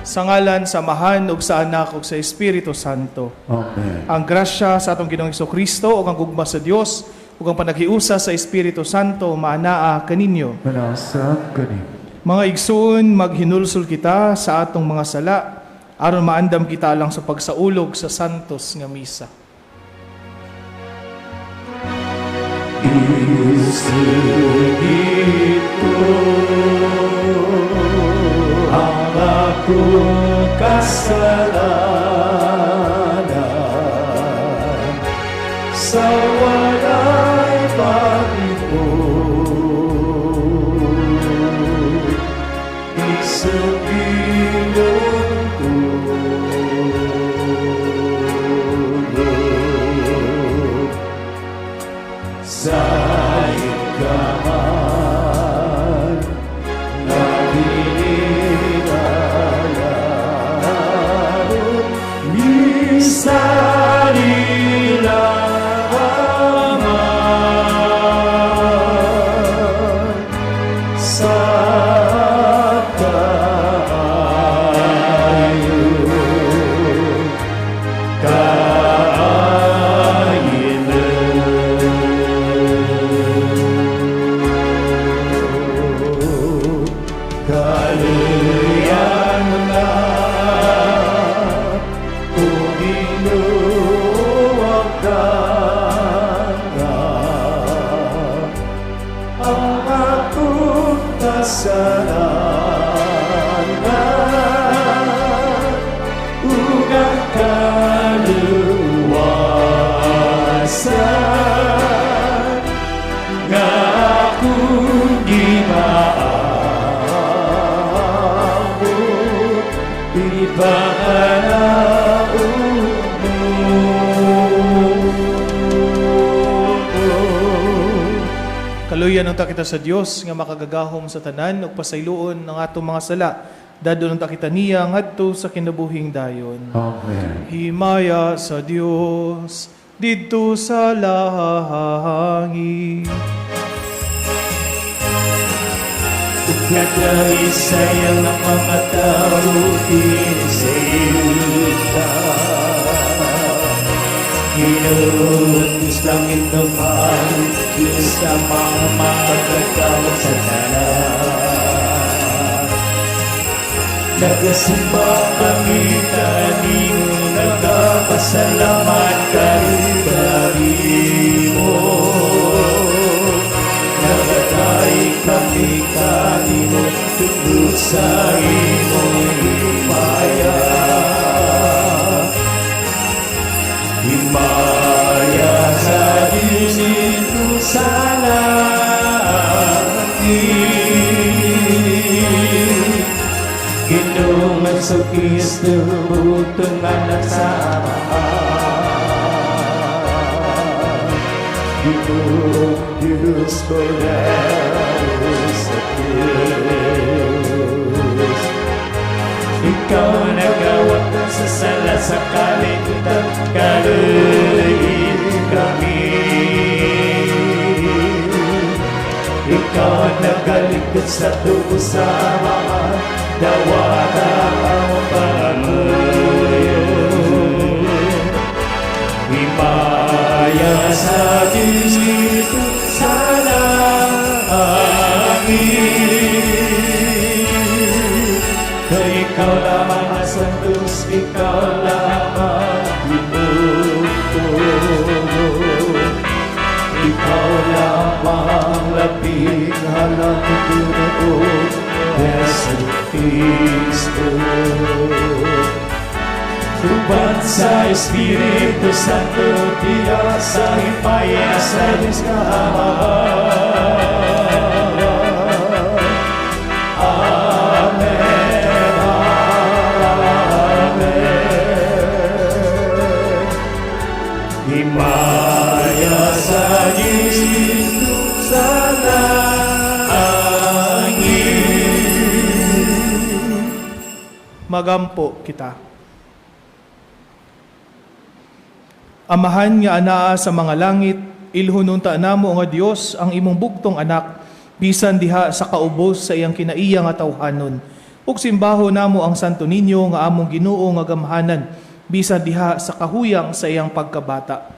Sa ngalan sa Amahan ug sa Anak ug sa Espiritu Santo. Amen. Ang grasya sa atong Ginoong Kristo ug ang gugma sa Dios ug ang panaghiusa sa Espiritu Santo maanaa kaninyo. Manasab kanimo. Mga igsoon, maghinulsol kita sa atong mga sala aron maandam kita lang sa pagsaulog sa santos nga misa. Isugid ko ang akong kasalanan sa walay pag-ipon. Isugidon ko, sa ikaman na bininayaron misa nila Ama sa kaayo kaayo. Kaluyan na kung Ginoo ka nga ang akong kasalanan ug ang kaluwasan nga akong gimaamot ipanganaon mo. Kaluyan unta kita sa Dios nga makagagahom sa tanan ug pasayloon ang atong mga sala. Dadon unta kita niya ngadto sa kinabuhing dayon. Amen. Himaya sa Dios didto sa langit. Nagdalisay ang mga tao sa Ginoo, Diyos langit naman, Diyos sa mga makagagawad sa tanan. Nagasimba kami kanimo, nagapasalamat kanimo. Nagatay kami kanimo, tungod sa imong himaya. Himaya sa Diyos didto sa langit. Ginoong Hesus Kristo, bugtong anak sa Amahan. Ginoong Diyos ko sa Diyos. Ikaw nagawat sa sala sa kalibutan, kaluyin kami. Ikaw nagaligtas sa tubo sa mga dawata ang pangamuyo. Himaya sa Diyos didto sa langit. Kay ikaw lamang ang Diyos, ikaw lamang Ginoo. Ikaw lamang labing halang Ginoo, Jesu Cristo. Uban sa Espiritu Santo, diya sa himaya sa Diyos nga Amahan. Amen. Amen. Himaya sa Diyos didto sa langit. Magampo kita. Amahan nga anaa sa mga langit, ilhon unta namo nga Dios ang imong bugtong anak bisan diha sa kaubos sa iyang kinaiya nga tawhanon. Ug simbaho namo ang Santo Niño nga among Ginoo nga gamhanan bisan diha sa kahuyang sa iyang pagkabata.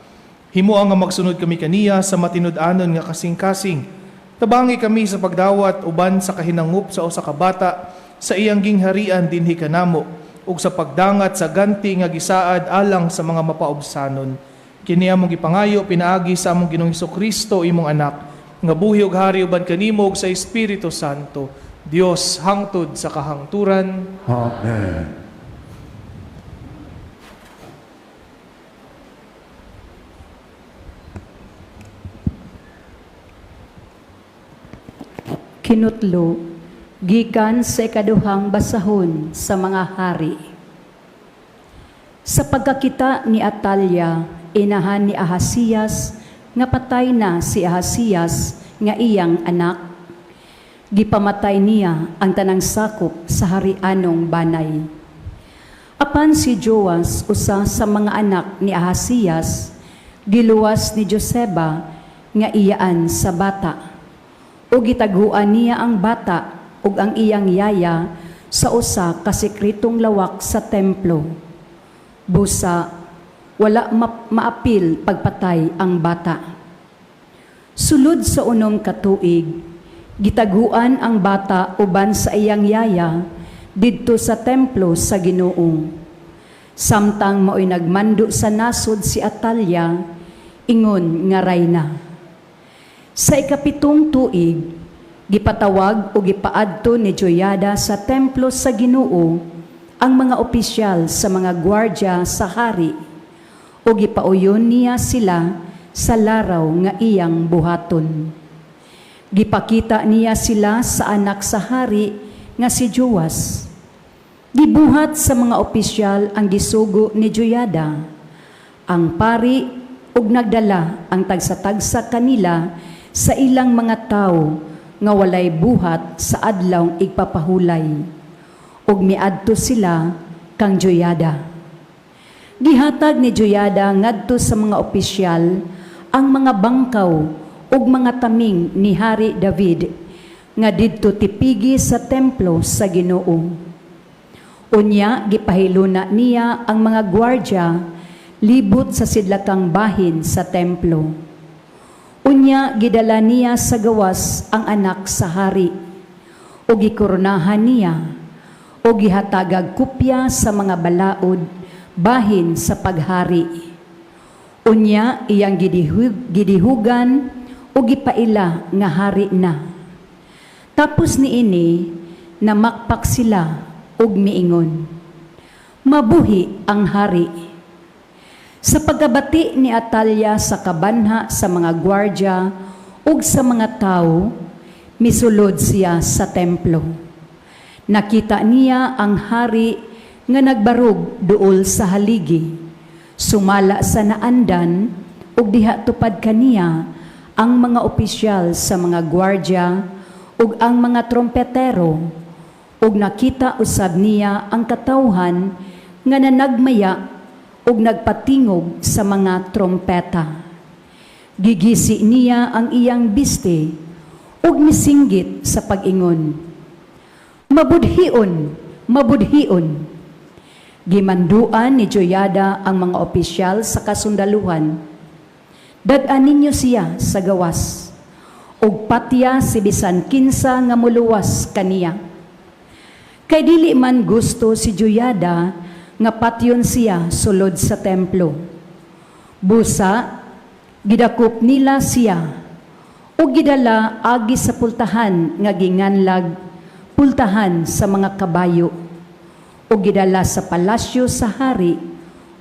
Himoa nga magsunod kami kaniya sa matinud-anon nga kasing-kasing. Tabangi kami sa pagdawat uban sa kahinangup sa usa ka bata sa iyang gingharian dinhi kanamo ug sa pagdangat sa ganti nga gisaad alang sa mga mapaubsanon. Kini among gipangayo pinaagi sa among Ginoong Kristo, imong anak, nga buhi ug hari uban kanimo ug sa Espiritu Santo, Dios hangtod sa kahangturan. Amen. Kinutlo, gikan sa ikaduhang basahon sa mga hari. Sa pagkakita ni Atalia, inahan ni Ahasias, nga patay na si Ahasias nga iyang anak, gipamatay niya ang tanang sakop sa harianong banay. Apan si Joas, usa sa mga anak ni Ahasias, giluwas ni Joseba nga iyaan sa bata. Ug gitaguan niya ang bata ug ang iyang yaya sa usa ka sekretong lawak sa templo. Busa, wala maapil pagpatay ang bata. Sulod sa 6 ka tuig, gitaguan ang bata uban sa iyang yaya didto sa templo sa Ginoo. Samtang mao'y nagmando sa nasod si Atalia, ingon nga rayna. Sa 7 tuig, gipatawag o gipaadto ni Joyada sa templo sa Ginoo ang mga opisyal sa mga gwardya sa hari, o gipauyon niya sila sa laraw nga iyang buhaton. Gipakita niya sila sa anak sa hari nga si Joas. Gibuhat sa mga opisyal ang gisugo ni Joyada, ang pari, ug nagdala ang tagsa-tagsa kanila sa ilang mga tawo nga walay buhat sa adlawng igpapahulay. Ug miadto sila kang Joyada. Gihatag ni Joyada ngadto sa mga opisyal ang mga bangkaw ug mga taming ni Hari David nga didto tipigi sa templo sa Ginoo. Unya gipahiluna niya ang mga gwardya libot sa sidlakang bahin sa templo. Unya gidala niya sa gawas ang anak sa hari ug gikoronahan niya ug gihatagag kopya sa mga balaod bahin sa paghari. Unya iyang gidihugan ug gipaila nga hari na. Tapos niini namakpak sila ug miingon, "Mabuhi ang hari." Sa pagkabati ni Atalia sa kabanha sa mga gwardya ug sa mga tawo, misulod siya sa templo. Nakita niya ang hari nga nagbarog duol sa haligi, sumala sa naandan, ug diha tupad kaniya ang mga opisyal sa mga gwardya ug ang mga trompetero, ug nakita usab niya ang katawhan nga nanagmaya ug nagpatingog sa mga trompeta. Gigisi niya ang iyang biste ug misinggit sa pag-ingon, "Mabudhion, mabudhion." Gimanduan ni Joyada ang mga opisyal sa kasundaluhan, "Dad-an ninyo siya sa gawas, ug patya si bisan kinsa nga muluwas kaniya." Kay dili man gusto si Joyada nga patyon siya sulod sa templo. Busa, gidakop nila siya ug gidala agi sa pultahan nga ginganlag pultahan sa mga kabayo, ug gidala sa palasyo sa hari,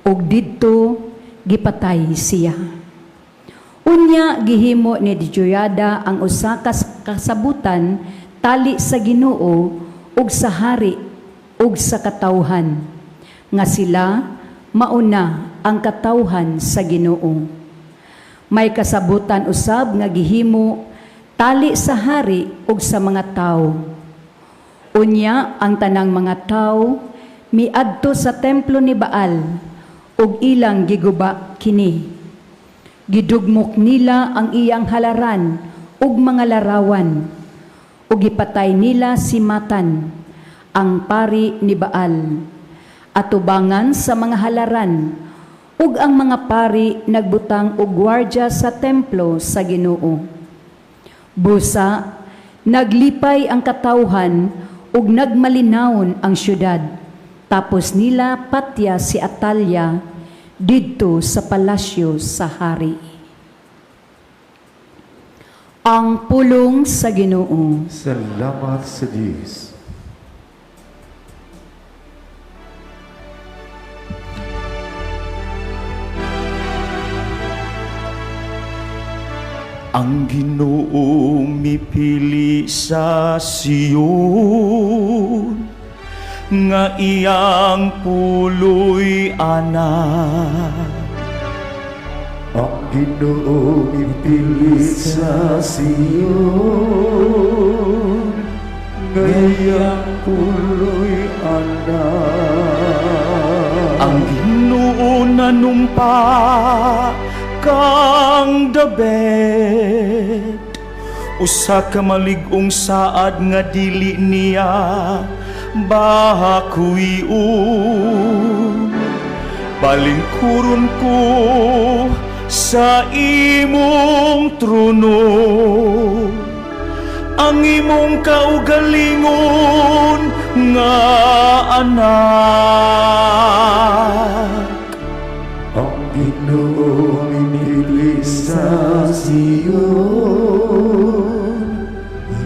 ug didto gipatay siya. Unya gihimo ni Joyada ang usa ka kasabutan tali sa Ginoo ug sa hari ug sa katawhan, nga sila mauna ang katawhan sa Ginoo. May kasabutan usab nga gihimo tali sa hari ug sa mga tawo. Unya ang tanang mga tawo miadto sa templo ni Baal ug ilang giguba kini. Gidugmok nila ang iyang halaran ug mga larawan, ug gipatay nila si Matan, ang pari ni Baal, atubangan sa mga halaran, ug ang mga pari nagbutang og gwardya sa templo sa Ginoo. Busa, naglipay ang katawhan ug nagmalinawon ang syudad. Tapos nila patya si Atalia didto sa palasyo sa hari. Ang pulong sa Ginoo. Salamat sa Diyos. Ang Ginoo mipili sa Sion nga iyang puloy anak. Ang Ginoo mipili sa Sion, ngayang puloy anak. Ang Ginoo nanumpa kang David, usa ka malig-ong saad nga dili niya bakuion. Palingkuron ko sa imong trono ang imong kaugalingon nga anak. Ang Ginoo mipili sa Sion,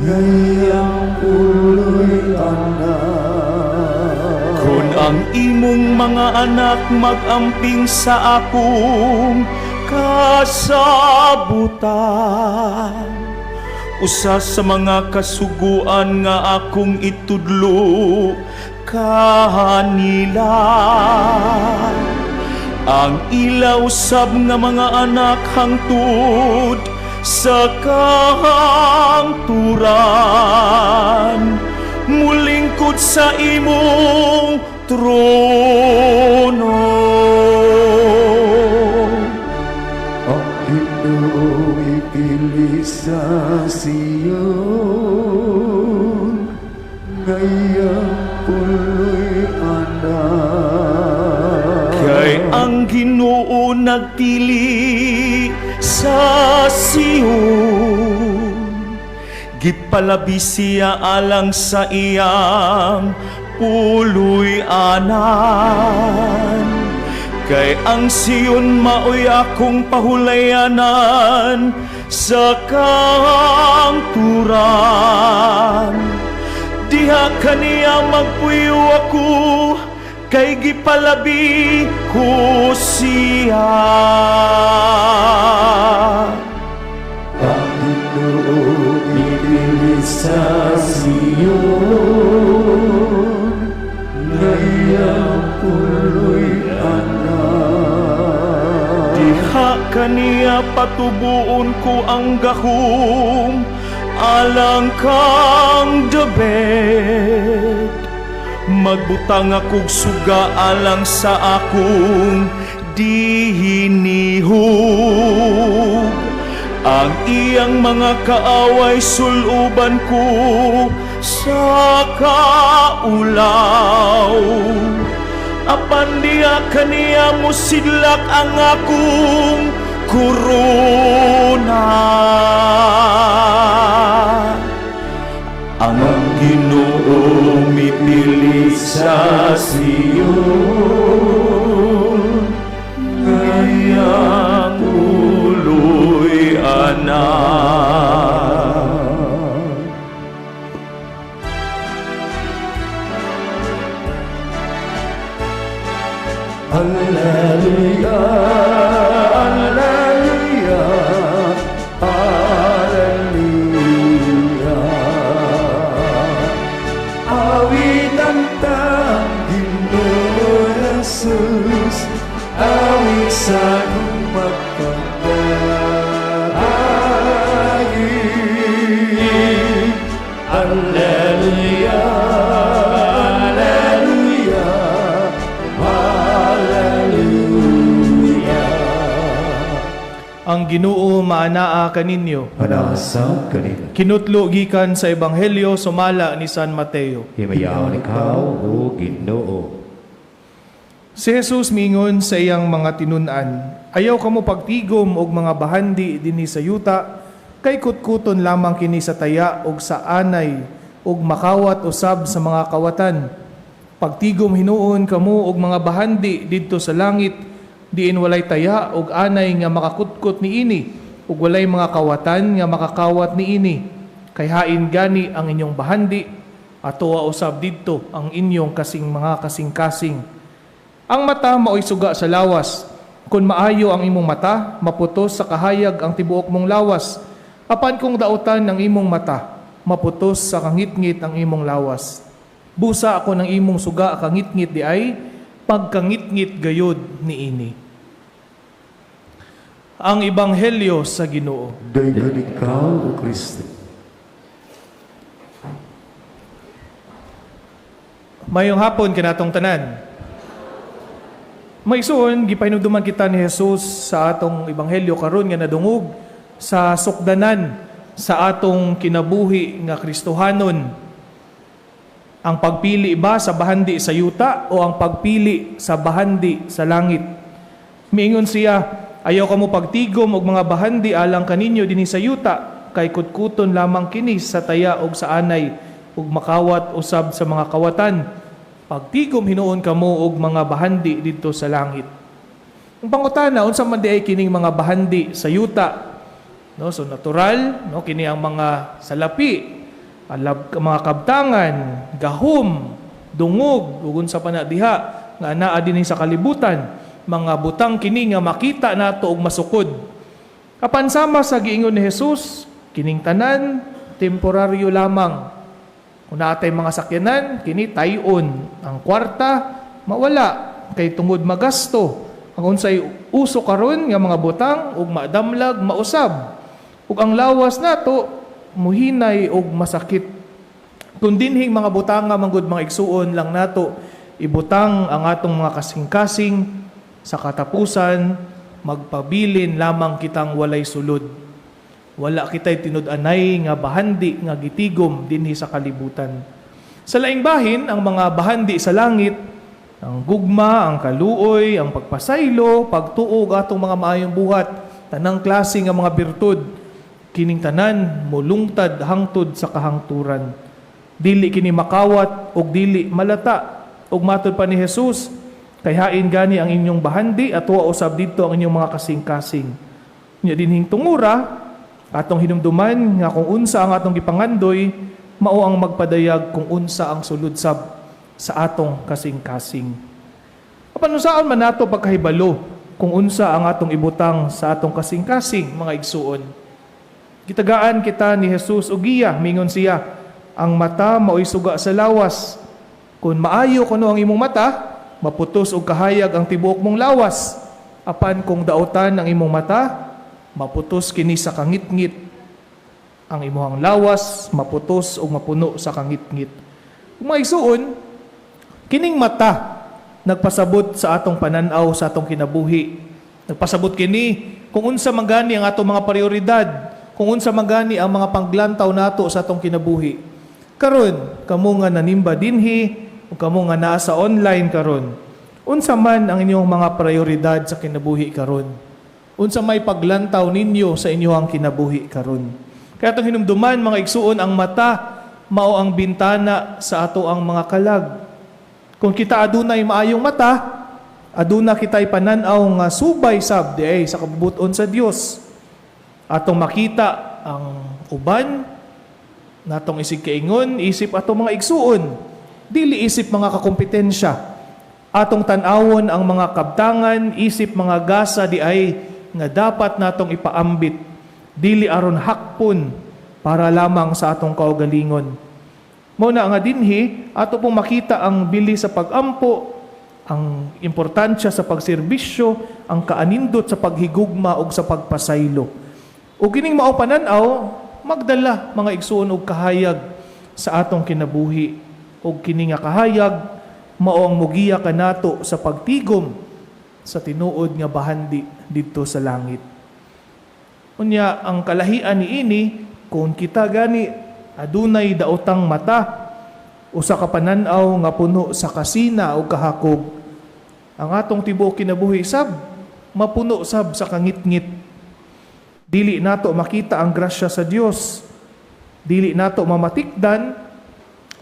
ngayang puloy anak. Kung ang imong mga anak magamping sa akong kasabutan, usa sa mga kasuguan nga akong itudlo kanila, ang ilaw sab nga mga anak hangtod sa kahangturan mulingkod sa imong trono. Ang Ginoo mipili sa Sion, ngayang puloy anak. Kay ang Ginoo nagpili sa Sion, gipalabi siya alang sa iyang puloy-anan. Kay ang Sion maoy akong pahulayanan sa kahangturan. Diha kaniya magpuyo ako, kay gipalabi ko siya. Ang Ginoo mipili sa Sion, ngayang puloy anak. Diha kaniya patubuon ko ang gahom alang kang David. Magbutang akog suga alang sa akong dihinihog. Ang iyang mga kaaway suluban ko sa kaulaw. Apan diha kaniya mosidlak ang akong korona. Ang Ginoo mipili sa Sion, ngayang puloy anak. Alleluia, Alleluia, Alleluia. Awitan ta ang Ginoo Jesus, awit sa magpadaig. Alleluia, Alleluia, Alleluia. Ang Ginoo maanaa kaninyo. Anaa sab kanimo. Kinutlo gikan sa Ebanghelyo sumala ni San Mateo. Himayaon ikaw, o Ginoo. Si Jesus miingon sa iyang mga tinun-an, "Ayaw kamo pagtigom og mga bahandi dinhi sa yuta, kay kutkuton lamang kini sa taya og sa anay ug makawat usab sa mga kawatan. Pagtigom hinuon kamo og mga bahandi didto sa langit, diin walay taya og anay nga makakutkot niini ug walay mga kawatan nga makakawat niini. Kay hain gani ang inyong bahandi, atoa usab didto ang inyong kasing mga kasing-kasing. Ang mata mao'y suga sa lawas. Kung maayo ang imong mata, maputos sa kahayag ang tibuok mong lawas. Apan kung dautan ang imong mata, maputos sa kangitngit ang imong lawas. Busa kung ang imong suga kangitngit diay, pagkangitngit gayod niini." Ang Ebanghelyo sa Ginoo. Daghang ikaw, O Kristo. Mayong hapon kanatong tanan. Maigsuon, gipahinumduman kita ni Jesus sa atong ebanghelyo karon nga nadungog sa sukdanan sa atong kinabuhi nga Kristohanon. Ang pagpili ba sa bahandi sa yuta o ang pagpili sa bahandi sa langit? Miingon siya, "Ayaw kamo pagtigom og mga bahandi alang kaninyo dinhi sa yuta, kay kutkuton lamang kini sa taya og sa anay ug makawat usab sa mga kawatan. Pagtigom hinuon kamo og mga bahandi didto sa langit." Ang pangutana, unsa man diay kining mga bahandi sa yuta? No, so natural, no, kini ang mga salapi, alab, mga kabtangan, gahom, dungog, ug unsa pa na diha nga naa dinhi sa kalibutan, mga butang kini nga makita nato og masukod. Apan sama sa giingon ni Jesus, kining tanan temporaryo lamang. Kung naa tay mga sakyanan, kini tayon. Ang kwarta mawala kay tungod magasto. Ang unsay uso karon nga mga butang ug madamlag mausab. Ug ang lawas nato muhinay og masakit. Kung dinhing mga butanga manggod, mga igsuon, lang nato ibutang ang atong mga kasing-kasing, sa katapusan magpabilin lamang kitang walay sulod. Wala kita'y tinud-anay nga bahandi nga gitigom dinhi sa kalibutan. Sa laing bahin, ang mga bahandi sa langit, ang gugma, ang kaluoy, ang pagpasaylo, pagtuo ug atong mga maayong buhat, tanang klase nga mga birtud, kining tanan mulungtad hangtod sa kahangturan. Dili kini makawat ug dili malata. Ug matod pa ni Jesus, kay hain gani ang inyong bahandi at usab didto ang inyong mga kasing-kasing. Nya dinhing tungura, atong hinumduman nga kung unsa ang atong gipangandoy, mao ang magpadayag kung unsa ang suludsab sa atong kasing-kasing. Apan unsaon man nato pagkahibalo kung unsa ang atong ibutang sa atong kasing-kasing, mga igsuon? Gitagaan kita ni Jesus og giya, mingon siya, "Ang mata mao'y suga sa lawas. Kung maayo kuno ang imong mata, maputos og kahayag ang tibuok mong lawas. Apan kung dautan ang imong mata, maputos kini sa kangitngit. Ang imong lawas maputos og mapuno sa kangitngit." Kung mga igsuon, kining mata nagpasabot sa atong pananaw sa atong kinabuhi. Nagpasabot kini kung unsa man gani ang atong mga prioridad, kung unsa man gani ang mga panglantaw nato sa atong kinabuhi. Karon, kamo nga nanimba dinhi ug kamo nga naa sa online karon, unsa man ang inyong mga prioridad sa kinabuhi karon? Unsa may paglantaw ninyo sa inyong kinabuhi karon? Kaya atong hinumduman, mga igsuon, ang mata mao ang bintana sa ato ang mga kalag. Kung kita adunay maayong mata, aduna kita'y panan-aw nga subay sab diay sa kabubut-on sa Dios. Atong makita ang uban natong isig kaingon, isip atong mga igsuon, dili isip mga kakompetensya. Atong tan-awon ang mga kabtangan, isip mga gasa diay nga dapat natong ipaambit, dili aron hakpon, para lamang sa atong kaugalingon. Mao na nga dinhi ato pong makita ang bili sa pagampo, ang importansya sa pagserbisyo, ang kaanindot sa paghigugma ug sa pagpasaylo. Ug kining mao panan-aw magdala, mga igsuon, og kahayag sa atong kinabuhi, ug kini nga kahayag mao ang mugiya kanato sa pagtigom sa tinuod nga bahandi didto sa langit. Unya ang kalahian niini, kung kita gani adunay daotang mata, usa ka panan-aw nga puno sa kasina o kahakog, ang atong tibuok kinabuhi sab mapuno sab sa kangitngit. Dili nato makita ang grasya sa Dios. Dili nato mamatikdan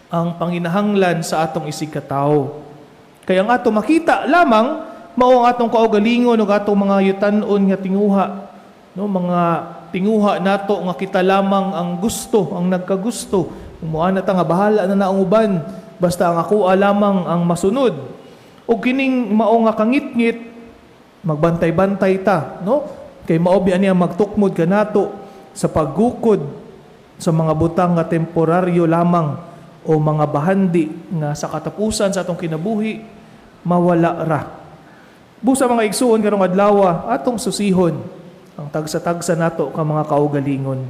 ang panginahanglan sa atong isigkatawo. Kaya ang ato makita lamang mao ang atong kaugalingon ug atong mga yutan-on nga tinguha, no, mga tinguha nato nga kita lamang ang gusto, ang nagkagusto. Muana ta nga bahala na na ang uban, basta ang akoa lamang ang masunod. Ug kining mao nga kangitngit, magbantay-bantay ta, no? Kay mao biya niya magtukmod kanato sa paggukod sa mga butang nga temporaryo lamang o mga bahandi nga sa katapusan sa atong kinabuhi mawala ra. Busa, mga igsuon, karong adlaw atong susihon ang tagsa-tagsa nato ka mga kaugalingon.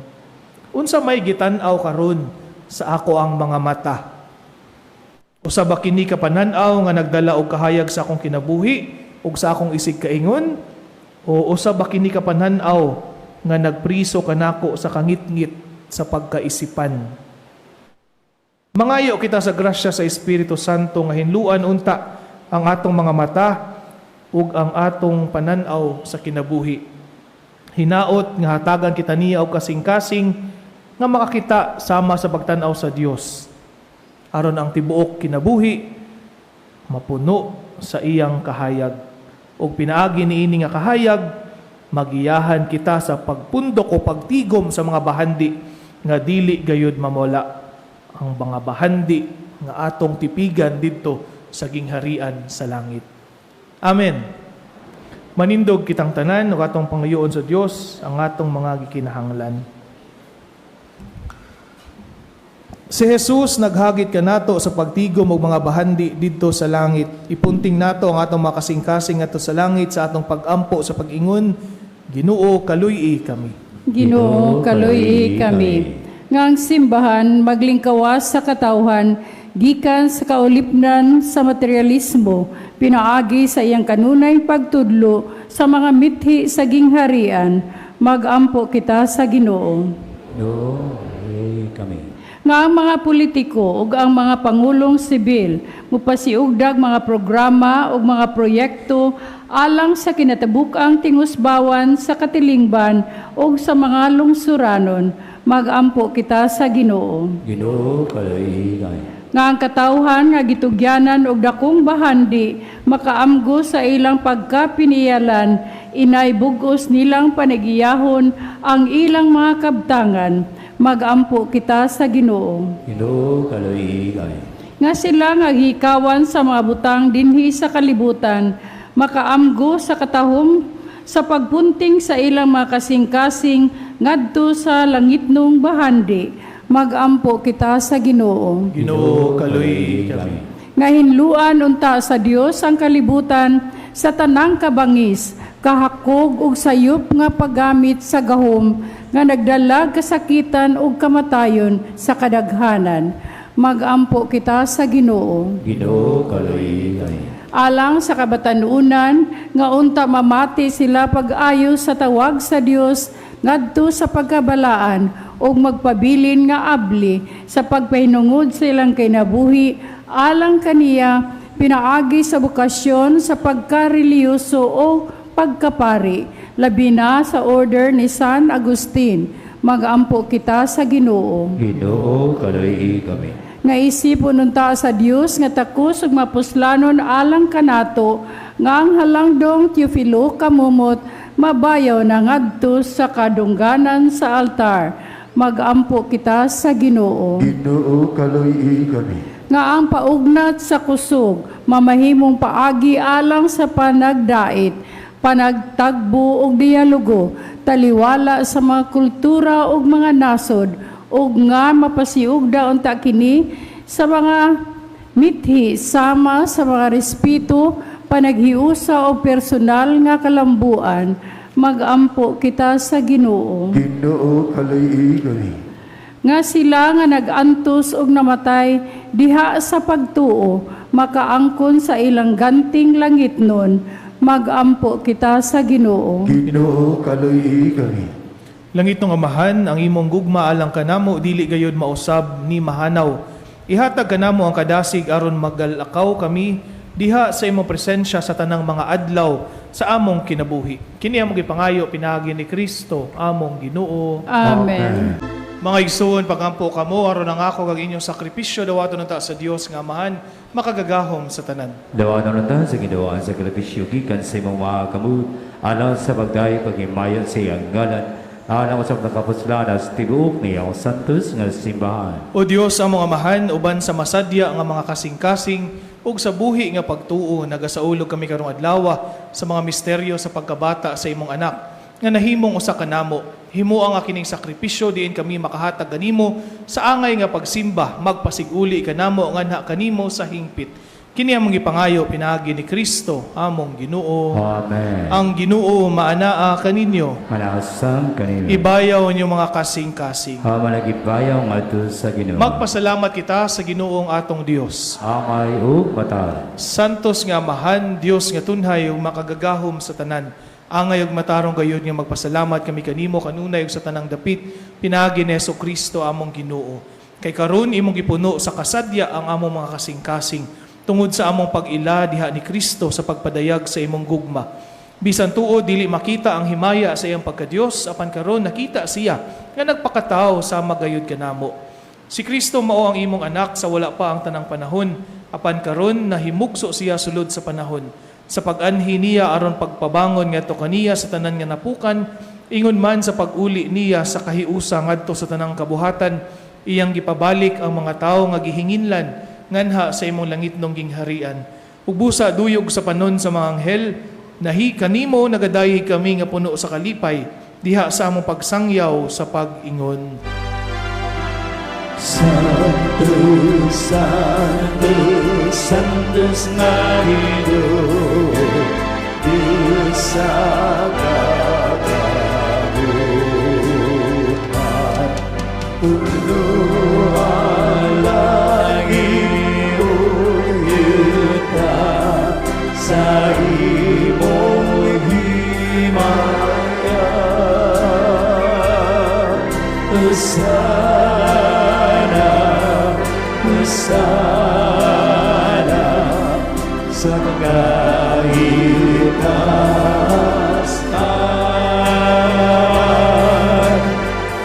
Unsa may gitan-aw karon sa ako ang mga mata? Usa ba kini ka panan-aw nga nagdala og kahayag sa akong kinabuhi ug sa akong isig kaingon, o usa ba kini ka panan-aw nga nagpriso kanako sa kangitngit sa pagkaisipan? Mangayo kita sa grasya sa Espiritu Santo nga hinluan unta ang atong mga mata ug ang atong panan-aw sa kinabuhi. Hinaot nga hatagan kita niya og kasing-kasing nga makakita sama sa pagtan-aw sa Dios, aron ang tibuok kinabuhi mapuno sa iyang kahayag. Ug pinaagi niini nga kahayag, magiyahan kita sa pagpundok o pagtigom sa mga bahandi nga dili gayud mamawala, ang mga bahandi nga atong tipigan didto sa gingharian sa langit. Amen. Manindog kitang tanan ug atong pangayoon sa Dios ang atong mga gikinahanglan. Si Jesus naghagit kanato sa pagtigom og mga bahandi didto sa langit. Ipunting nato ang atong mga kasing-kasing ngadto sa langit sa atong pag-ampo sa pag-ingon, "Ginoo, kaluy-i kami." Ginoo, kaluy-i kami. Nga ang simbahan maglingkawas sa katawhan gikan sa kaulipnan sa materialismo pinaagi sa iyang kanunay pagtudlo sa mga mithi sa gingharian. Magampo kita sa Ginoo. Ginoo, kaluy-i kami. Nga ang mga politiko ug ang mga pangulong sibil mopasiugdag mga programa ug mga proyekto alang sa kinatabuk-ang tingusbawan sa katilingban ug sa mga lungsuranon. Magampo kita sa Ginoo. Ginoo, kaluy-i kami. Nga ang katawhan nga gitugyanan og dakong bahandi makaamgo sa ilang pagkapiniyalan inay bug-os nilang panagiyahon ang ilang mga kabtangan. Magampo kita sa Ginoo. Ginoo, kaluy-i kami. Nga sila nga gihikawan sa mga butang dinhi sa kalibutan makaamgo sa katahom sa pagpunting sa ilang mga kasing-kasing ngadto sa langitnong bahandi. Magampo kita sa Ginoo. Ginoo, kaluy-i kami. Nga hinluan unta sa Dios ang kalibutan sa tanang kabangis, kahakog ug sayop nga paggamit sa gahom nga nagdala kasakitan ug kamatayon sa kadaghanan. Magampo kita sa Ginoo. Ginoo, kaluy-i kami. Alang sa kabatanunan nga unta mamati sila pag-ayo sa tawag sa Dios ngadto sa pagkabalaan ug magpabilin nga abli sa pagpahinungod sa ilang kinabuhi alang kaniya pinaagi sa bokasyon sa pagkarelihiyoso o pagkapari, labi na sa Order ni San Agustin. Magampo kita sa Ginoo. Ginoo, kaluy-i kami. Nga isipon unta sa Dios nga takos ug mapuslanon alang kanato nga ang halangdong Teofilo Camomot mabayaw na ngadto sa kadungganan sa altar. Magampo kita sa Ginoo. Ginoo, kaluy-i kami. Nga ang paugnat sa kusog mamahimong paagi alang sa panagdait, panagtagbo ug dialogo taliwala sa mga kultura ug mga nasod, ug nga mapasiugda unta kini sa mga mithi sama sa mga respeto, panaghiusa o personal nga kalambuan. Magampo kita sa Ginoo. Ginoo, kaluy-i kami. Nga sila nga nag-antos og namatay diha sa pagtuo makaangkon sa ilang ganting langitnon. Magampo kita sa Ginoo. Ginoo, kaluy-i kami. Langitnong Amahan, ang imong gugma alang kanamo dili gayud mausab ni mahanaw. Ihatag kanamo ang kadasig aron magalakaw kami diha sa imong presensya sa tanang mga adlaw sa among kinabuhi. Kini among gipangayo pinaagi ni Kristo, among Ginoo. Amen. Mga igsoon, pagampo kamo aron ang ako kag inyong sakripisyo dawaton unta sa Dios nga Amahan makagagahom sa tanan. Dawaton unta sa Ginoo ang sakripisyo gikan sa imong mga kamot alang sa pagdayon paghimayon sa iyang ngalan, alang sa nakapuslanas tibuok niyang santos nga simbahan. O Dios among Amahan, uban sa masadya nga mga kasing-kasing ug sa buhi nga pagtuo, nagasaulog kami karong adlaw sa mga misteryo sa pagkabata sa imong anak nga nahimong usa kanamo. Himoa nga kining sakripisyo diin kami makahatag kanimo sa angay nga pagsimba, magpasiguli kanamo nganha kanimo sa hingpit. Kini among gipangayo pinaagi ni Kristo among Ginoo. Amen. Ang Ginoo maanaa kaninyo. Manasang kanimo. Ibayaw niyo mga kasing-kasing. Managibayaw ngadto sa Ginoo. Magpasalamat kita sa Ginoong atong Dios. Angay ug matarong. Santos nga Amahan, Dios nga tunhay ug makagagahom sa tanan. Angay ug matarong gayud nga magpasalamat kami kanimo kanunay ug sa tanang dapit pinaagi ni Kristo among Ginoo. Kay karon imong gipuno sa kasadya ang among mga kasing-kasing tungod sa among pag-ila diha ni Kristo sa pagpadayag sa imong gugma. Bisan tuod dili makita ang himaya sa iyang pagkadiyos, apan karon nakita siya nga nagpakatao sa magayod kanamo. Si Kristo mao ang imong anak sa wala pa ang tanang panahon, apan karon nahimugso siya sulod sa panahon. Sa pag-anhi niya aron pagpabangon ngadto kaniya sa tanan nga napukan, ingon man sa pag-uli niya sa kahiusa ngadto sa tanang kabuhatan, iyang gipabalik ang mga tawo nga gihinginlan nganha sa imong langitnong gingharian. Ug busa duyog sa panon sa mga anghel, nahi kanimo nagadayeg kami nga puno sa kalipay diha sa among pagsangyaw sa pag-ingon. Santo, Santo, Santos nga Ginoo, Diyos sa kagaguhan. Puno ang langit ug yuta sa imong himaya. Hosana, Hosana sa pagkaitasan.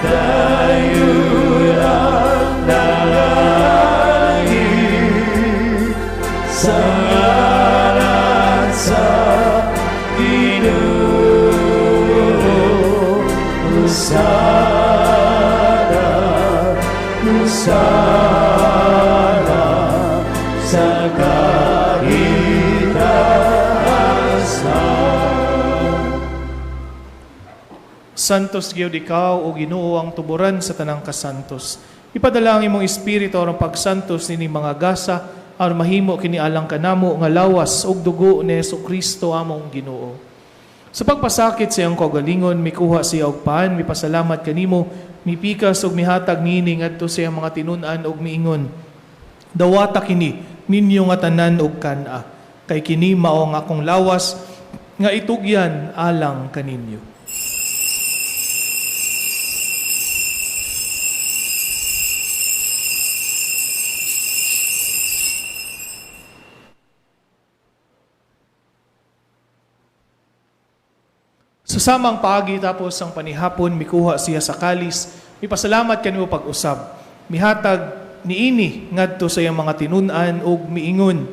Dayon ang nangangahig sa ngalan sa Ginoo. Hosana, Hosana sa kahitasan. Santos gyud ikaw o Ginoo ang tuboran sa tanang kasantos. Ipadala ang imong espiritu aron pagsantos nining mga gasa aron mahimo kini alang kanamo nga lawas ug dugo ni Kristo among Ginoo. Sa pagpasakit sa iyang kaugalingon, mikuha siya og pan, mipasalamat kanimo, mipikas ug mihatag niini ngadto sa iyang mga tinun-an ug miingon: "Dawata kini ninyo nga tanan og kan-a, kay kini mao ang akong lawas nga itugyan alang kaninyo." Sa samang paagi tapos ang panihapon, mikuha siya sa kalis, mipasalamat kanimo pag-usab. Mihatag niini ngadto sa iyang mga tinun-an ug miingon: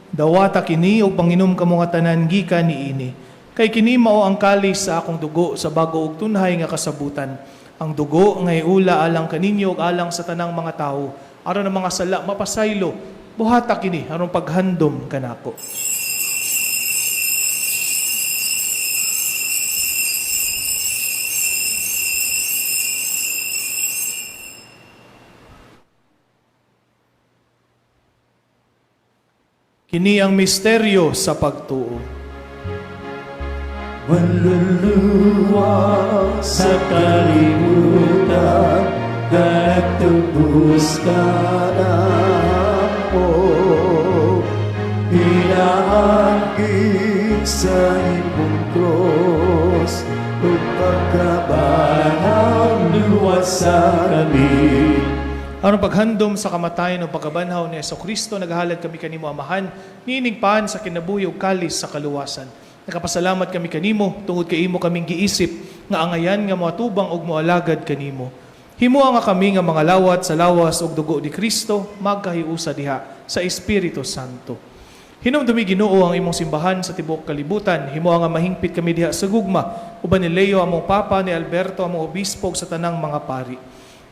"Dawata kini ug panginom kamo nga tanan gikan niini. Kay kini mao ang kalis sa akong dugo sa bago ug tunhay nga kasabutan. Ang dugo nga iula alang kaninyo ug alang sa tanang mga tawo aron ang mga sala mapasaylo. Buhata kini aron paghandom kanako." Kini ang misteryo sa pagtuo. Manluluwa sa kalibutan, nagtubos ka namo. Pinaagi sa imong cross, ug pagkabanhaw. Luwasa kami. Aron paghandom sa kamatayon ug pagkabanhaw ni Kristo, naghalad kami kanimo, Amahan, niining pan sa kinabuhi ug kalis sa kaluwasan. Nakapasalamat kami kanimo tungod kay imo kaming giisip nga angayan nga moatubang ug moalagad kanimo. Himoa nga kami nga mga lawat sa lawas ug dugo ni Kristo magkahiusa diha sa Espiritu Santo. Hinumdumi, Ginoo, ang imong simbahan sa tibuok kalibutan. Himoa nga mahingpit kami diha sa gugma uban ni Leo among Papa, ni Alberto among obispo ug sa tanang mga pari.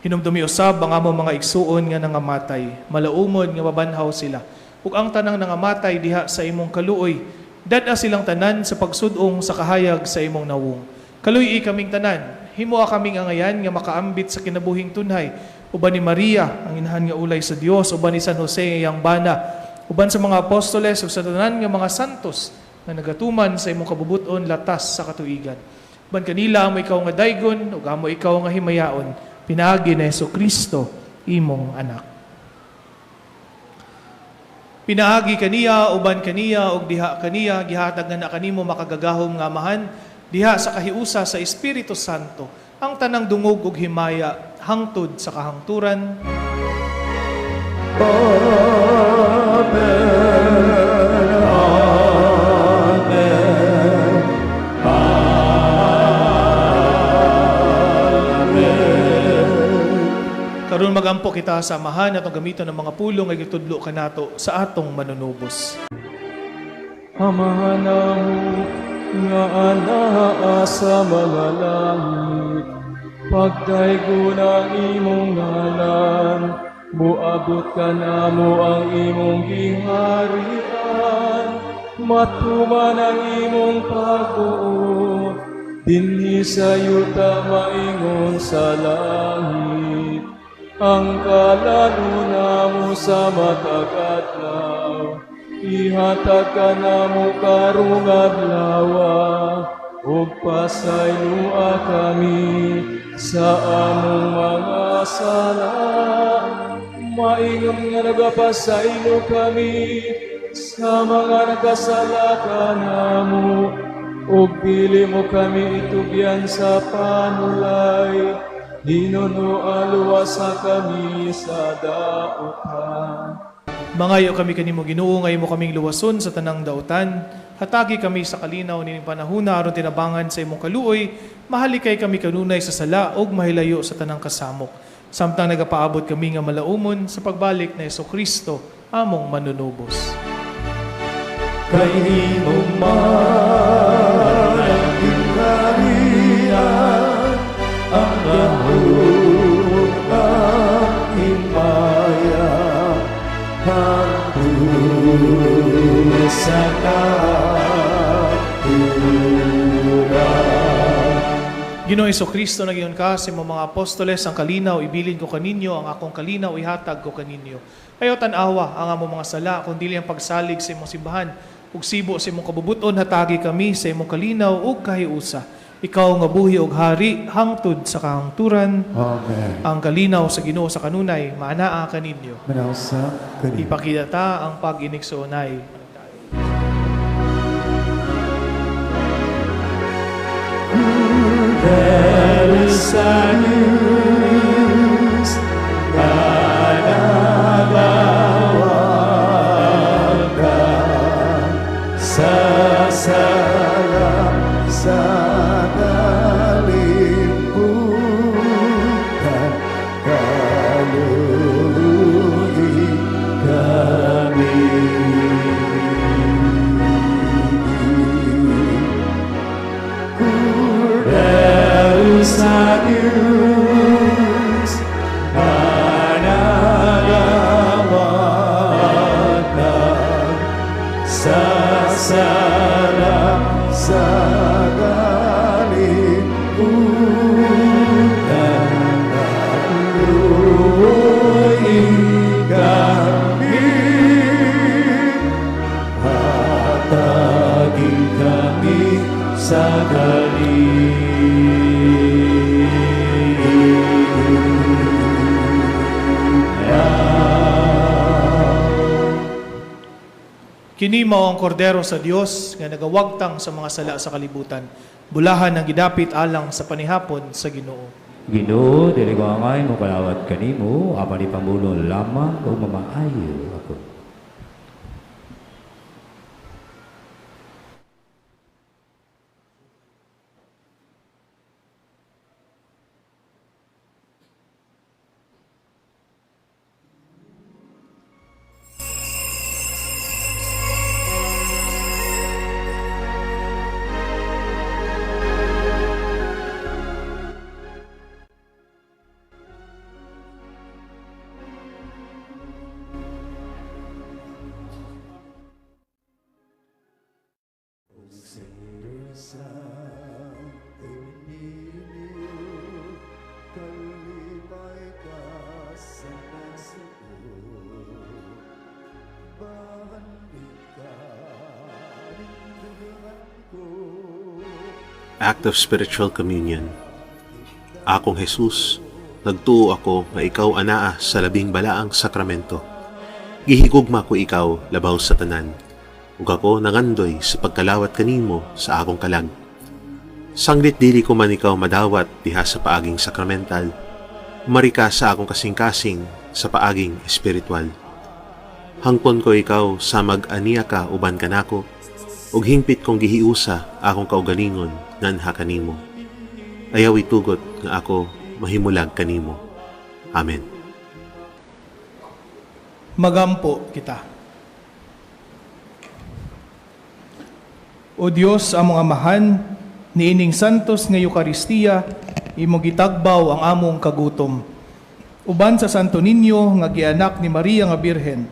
Hinumdumi usab ang among mga igsuon nga nangamatay. Malaumon nga mabanhaw sila. Ug ang tanang nangamatay diha sa imong kaluoy, dad-a silang tanan sa pagsud-ong sa kahayag sa imong nawong. Kaluy-i kaming tanan. Himoa kaming angayan nga makaambit sa kinabuhing tunhay uban ni Maria, ang inahan nga ulay sa Dios, uban ni San Jose iyang bana, uban sa mga apostoles ug sa tanan nga mga santos nga nagatuman sa imong kabubuton latas sa katuigan. Uban kanila amo ikaw nga daygon ug amo ikaw nga himayaon pinaagi ni Kristo, imong anak. Pinaagi kaniya, uban kaniya, ug diha kaniya, gihatag nga na kanimo, makagagahom nga Amahan, diha sa kahiusa sa Espiritu Santo, ang tanang dungog ug himaya hangtod sa kahangturan. Amen. Amen. Amen. Karon magampo kita sa Amahan atong gamiton ng mga pulong nga gitudlo kanato sa atong Manunubos. Amahan namo nga anaa sa mga langit, pagdaygon ang imong ngalan, muabot kanamo ang imong giharian, matuman ang imong pagbuot, dinhi sa yuta maingon sa langit. Ang kalan-on namo sa matag adlaw, ihatag kanamo karong adlawa, ug pasayloa kami sa among mga sala, maingon nga nagapasaylo kami sa mga nagkasala kanamo, ug dili mo kami itugyan sa panulay, hinunoa luwasa kami sa dautan. Mangayo kami kanimo, Ginoo, nga imo kaming luwason sa tanang dautan. Hatagi kami sa kalinaw nining panahuna aron tinabangan sa imong kaluoy, mahalikay kami kanunay sa sala ug mahilayo sa tanang kasamok, samtang nagapaabot kami nga malaumon sa pagbalik ni Kristo among Manunubos. Kay imo man ang gingharian, ang gahom, ang himaya, hangtod sa kahangturan. Ginoong Kristo, nag-ingon ka sa imong mga apostoles, "Ang kalinaw ibilin ko kaninyo, ang akong kalinaw ihatag ko kaninyo." Ayaw tan-awa ang among mga sala, kundi ang pagsalig sa imong simbahan. Ug sibo sa imong kabubuton, hatagi kami sa imong kalinaw ug kahiusa. Ikaw nga buhi ug hari hangtod sa kahangturan. Amen. Ang kalinaw sa Ginoo sa kanunay maanaa kaninyo. Manawsa kaniyo. Ipakita ang pag-inigsoonay. Sa Diyos, pananawagan sa Sala sa kalibutan, kaluoy kami. Kordero sa Diyos, pananawagan sa sala Sa kalibutan, kaluoy kami. Hatagi kami sa galing. Kini mao ang kordero sa Dios nga nagawagtang sa mga sala sa kalibutan. Bulahan ang gidapit alang sa panihapon sa Ginoo. Ginoo, dili ko angay mo kalawat kanimo, apan ipamulong lamang ug mamaayo ako. Santo Niño, kalipay ka sa nasuot. Bahandig ka, nindugan ko. Act of Spiritual Communion. Akong Jesus, nagtuo ako nga ikaw anaa sa labing balaang sakramento. Gihigugma ko ikaw labaw sa tanan, ug ako nangandoy sa pagkalawat kanimo sa akong kalag. Sanglit dili ko man ikaw madawat diha sa paaging sakramental, marika sa akong kasing-kasing sa paaging espiritual. Hangpon ko ikaw sa mag-aniya ka uban kanako, ug hingpit kong gihiusa akong kaugalingon nganha kanimo. Ayaw itugot nga ako mahimulag kanimo. Amen. Magampo kita. O Dios, among Amahan, niining santos nga Eukaristiya, imong gitagbaw ang among kagutom. Uban sa Santo Niño nga gianak ni Maria nga Birhen,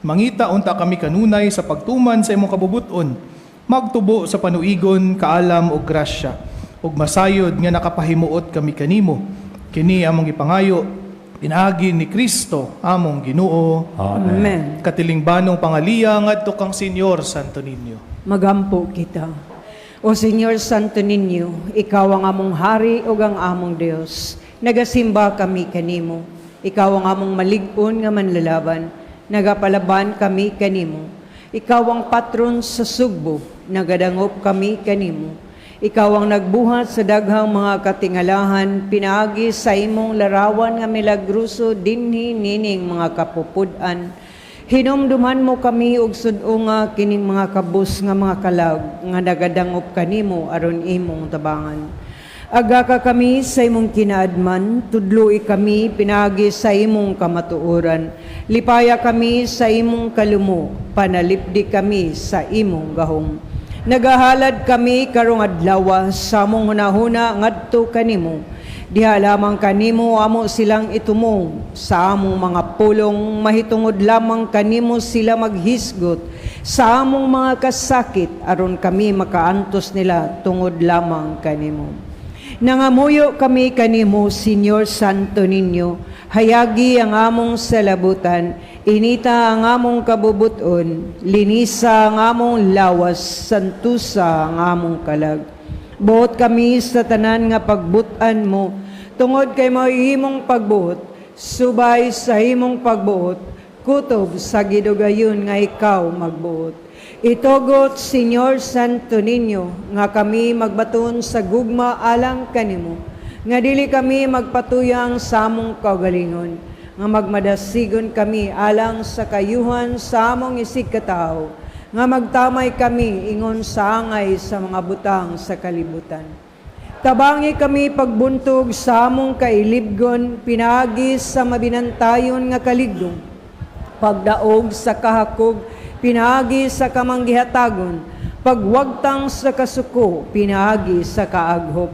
mangita unta kami kanunay sa pagtuman sa imong kabubuton, magtubo sa panuigon, kaalam ug grasya, ug masayod nga nakapahimuot kami kanimo. Kini among gipangayo pinaagi ni Kristo among Ginoo. Amen. Katilingbanong pangaliya ngadto kang Senyor Santo Niño. Magampo kita. O Señor Santo Niño, ikaw ang among hari ug ang among Dios. Nagasimba kami kanimo. Ikaw ang among malig-on nga manlalaban. Nagapalaban kami kanimo. Ikaw ang patron sa Sugbo. Nagadangop kami kanimo. Ikaw ang nagbuhat sa daghang mga katingalahan, pinaagi sa imong larawan nga milagroso dinhi nining mga kapupud-an. Hinumduman mo kami og sud-o nga kining mga kabus nga mga kalag nga nagadangop kanimo aron imong tabangan. Aga ka kami sa imong kinaadman, tudloi kami pinaagi sa imong kamatuoran. Lipaya kami sa imong kalumo, panalipdi kami sa imong gahom. Nagahalad kami karong adlaw sa among hunahuna ngadto kanimo. Diha lamang kanimo amo silang itumong sa among mga pulong, mahitungod lamang kanimo sila maghisgot sa among mga kasakit aron kami makaantos nila tungod lamang kanimo. Nangamuyo kami kanimo, Señor Santo Niño, hayagi ang among salabutan, inita ang among kabubuton, linisa ang among lawas, santusa ang among kalag. Buot kami sa tanan nga pagbutan mo, tungod kay mao imong pagbuot, subay sa imong pagbuot, kutob sa gidugayon nga ikaw magbuot. Itugot, Señor Santo Niño, nga kami magbaton sa gugma alang kanimo, nga dili kami magpatuyang sa among kaugalingon, nga magmadasigon kami alang sa kayuhan sa among isig katawo, nga magtamay kami ingon sa angay sa mga butang sa kalibutan. Tabangi kami pagbuntog sa among kailibgon, pinaagi sa mabinantayon nga kaligdong, pagdaog sa kahakog, pinaagi sa kamanggihatagon, pagwagtang sa kasuko, pinaagi sa kaaghop,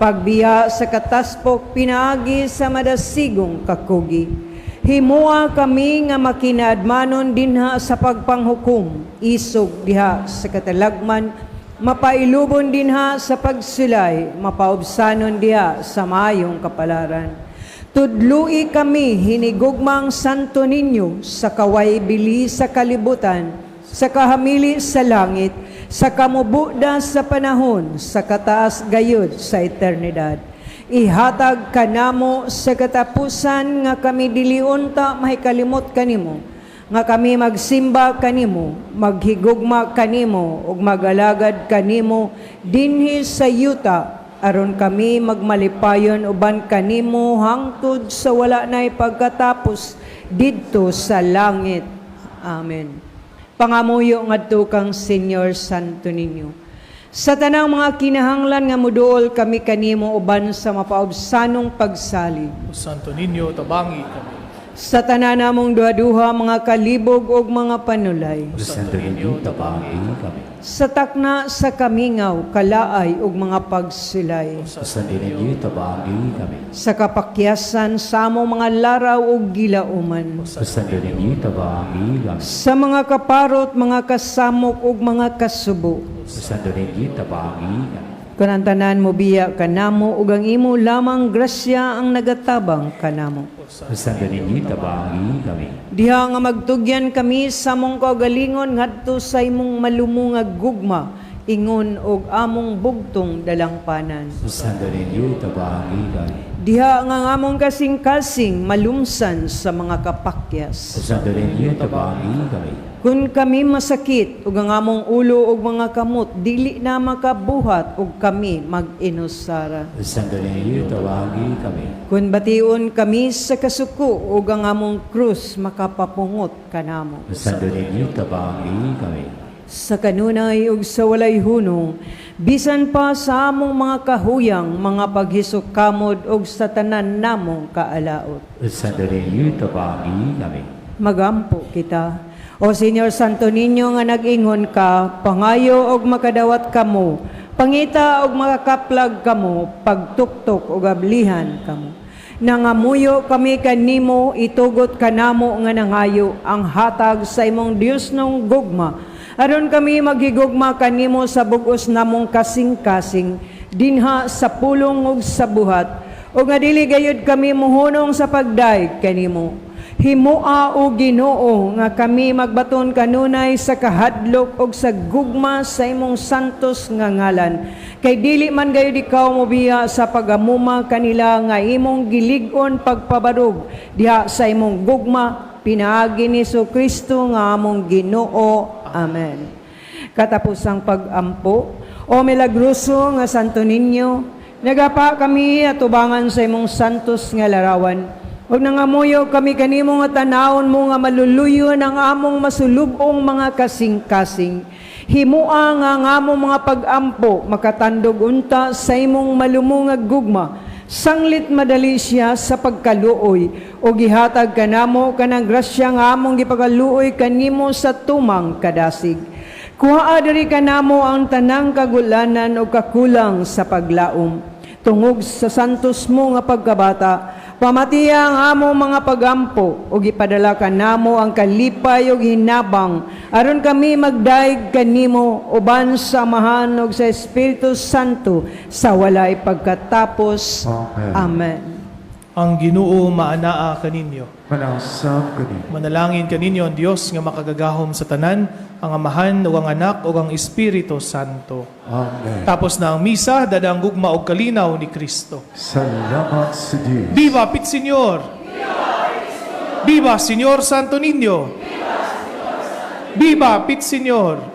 pagbiya sa kataspok, pinaagi sa madasigong kakugi. Himua kami nga makinaadmanon dinha sa pagpanghukom, isog diha sa katalagman, mapailubon dinha sa pagsulay, mapaubsanon diha sa mayong kapalaran. Tudlui kami hinigugmang Santo Niño sa kaway bili sa kalibutan, sa kahamili sa langit, sa kamubuda sa panahon, sa kataas gayud sa eternidad. Ihatag kanamo sa katapusan nga kami dili unta mahikalimot kanimo, nga kami magsimba kanimo, maghigugma kanimo ug magalagad kanimo dinhi sa yuta Aron kami magmalipayon uban kanimo hangtod sa wala nay pagkatapos didto sa langit. Amen. Pangamuyo ngadto kang Senyor Santo Niño. Sa tanang mga kinahanglan nga muduol kami kanimo uban sa mapaubsanong pagsalig. O Santo Niño, tabangi kami. Sa tanan namong duha-duha, mga kalibog ug mga panulay. O Santo Niño, tabangi kami. Sa takna sa kamingaw, kalaay ug mga pagsulay. O Santo Niño, tabangi kami. Sa kapakyasan sa among mga laraw ug gilauman. O Santo Niño, tabangi kami. Sa mga kaparot, mga kasamok ug mga kasubo. O Santo Niño, tabangi kami. Kun ang tanan mobiya kanamo ug ang imo lamang grasya ang nagatabang kanamo. O Santo Niño, tabangi kami. Diha nga magtugyan kami sa among kaugalingon ngadto sa imong malumungag gugma, ingon og among bugtong dalangpanan. O Santo Niño, tabangi kami. Diha nga ang among kasing-kasing malumsan sa mga kapakyas. O Santo Niño, tabangi kami. Kung kami masakit ug ang among ulo ug mga kamot dili na makabuhat ug kami mag-inusara. O Santo Niño, tabangi kami. Kung bation kami sa kasuko ug ang among krus makapapungot kanamo. O Santo Niño, tabangi kami. Sa kanunay ug sa walay hunong, bisan pa sa among mga kahuyang, mga paghisukamod ug sa tanan namong kaalaot. O Santo Niño, tabangi kami. Magampo kita. O Senyor Santo Niño nga nag-ingon ka, pangayo og makadawat kamo, pangita og makakaplag kamo, pagtuktok og ablihan kamo. Nangamuyo kami kanimo, itugot kanamo nga nangayo ang hatag sa imong Dios nung gugma. Aron kami maghigugma kanimo sa bug-os namong kasing-kasing, dinha sa pulong ug sa buhat, ug nga dili gayud kami muhunong sa pagdayeg kanimo. Himoa, o Ginoo, nga kami magbaton kanunay sa kahadlok og sa gugma sa imong santos nga ngalan. Kay dili man gayud ikaw mobiya sa pagamuma kanila nga imong gilig-on pagpabarog diha sa imong gugma pinaagi ni Kristo nga among Ginoo. Amen. Katapusang pag-ampo, o milagroso nga Santo Niño, nagapa kami atubangan sa imong santos nga larawan. Ug nangamuyo kami kanimo nga tanawon mo nga maluluyon ang among masulubong mga kasing-kasing. Himoa nga ang among mga pag-ampo makatandog unta sa imong malumungag gugma. Sanglit madali siya sa pagkaluoy o gihatag kanamo kanang grasya nga among gipakaluoy kanimo sa tumang kadasig. Kuhaa diri kanamo ang tanang kagulanan o kakulang sa paglaom. Tungog sa santos mo nga pagkabata, pamatiya ang among mga pagampo ug ipadala kanamo ang kalipay ug hinabang aron kami magdayeg kanimo uban sa Amahan ug sa Espiritu Santo sa walay pagkatapos. Amen. Amen. Ang Ginoo maanaa kaninyo. Manausap kani. Manalangin kaninyo ang Dios nga makagagahom sa tanan, ang Amahan ug ang Anak ug ang Espiritu Santo. Amen. Tapos na ang misa, dadang gugma og kalinaw ni Kristo. Salamat sa Diyos. Viva Pit Señor! Viva Señor Santo Niño! Viva Pit Señor!